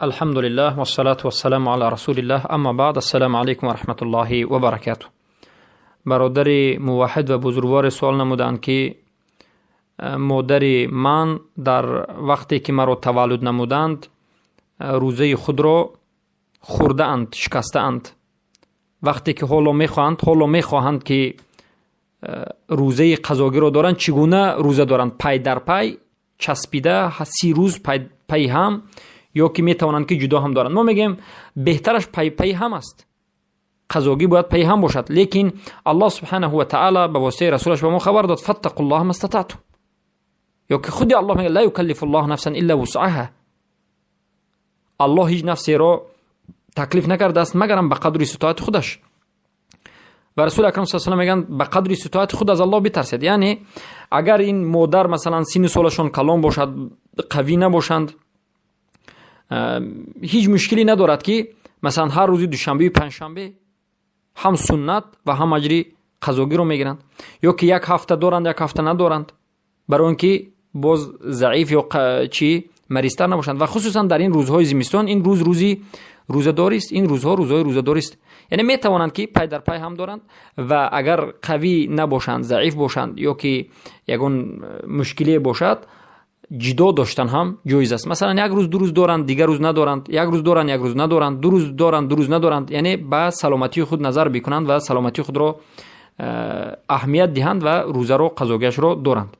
Алҳамдулиллаҳ вассалату вассаламу ала расулиллаҳ, аммо баъд, ассалому алайкум ва раҳматуллоҳи ва баракатуҳ. Бародари муваҳҳид ва бузургворе суол намуданд, ки модари ман дар вақте ки маро таваллуд намуданд, рӯзаи худро хӯрдаанд, шикастаанд. Вақте ки ҳоло мехоҳанд, ки рӯзаи қазогиро доранд, чӣ гуна рӯза доранд? Пай дар пай часпида 30 рӯз пайи ҳам ё ки метавонанд, ки ҷудо ҳам доранд? Мо мегӯем, беҳтараш пай ҳам аст, қазогӣ бояд пайи ҳам бошад. Лекин Аллоҳ субҳанаҳу ва таъала ба воситаи расулаш ба мо хабар дод: фаттақуллоҳа мастатаътум. Ё ки худи Аллоҳ мегӯяд: ла юкаллифуллоҳу нафсан илла вусъаҳа. Аллоҳ ҳеҷ нафсеро таклиф накардааст, магарам ба қадри иститоати худаш. Ва Расули акрам с мегӯянд: ба қадри иститоати худ аз Аллоҳ битарсед. Яъне агар ин модар, масалан, синну солашон калон бошад, қавӣ набошанд, ҳеҷ мушкиле надорад, ки масалан ҳар рӯзи душанбею панҷшанбе ҳам суннат ва ҳам аҷри қазогиро мегиранд, ё ки як ҳафта доранд, як ҳафта надоранд, барои он ки боз заиф ё чӣ маризтар набошанд. Ва хусусан дар ин рӯзҳои зимистон, ин рӯз рӯзи рӯзадорист, ин рӯзҳо рӯзҳои рӯзадорист. Яъне метавонанд, ки пай дар пай ҳам доранд ва агар қавӣ набошанд, заиф бошанд ё ки ягон мушкиле бошад, ҷудо доштан ҳам ҷоиз аст. Масалан, як рӯз, 2 рӯз доранд, дигар рӯз надоранд, як рӯз доранд, як рӯз надоранд, 2 рӯз доранд, 2 рӯз надоранд. Яъне ба саломатии худ назар бикунанд ва саломатии худро аҳамият диҳанд ва рӯзаро қазогиашро доранд.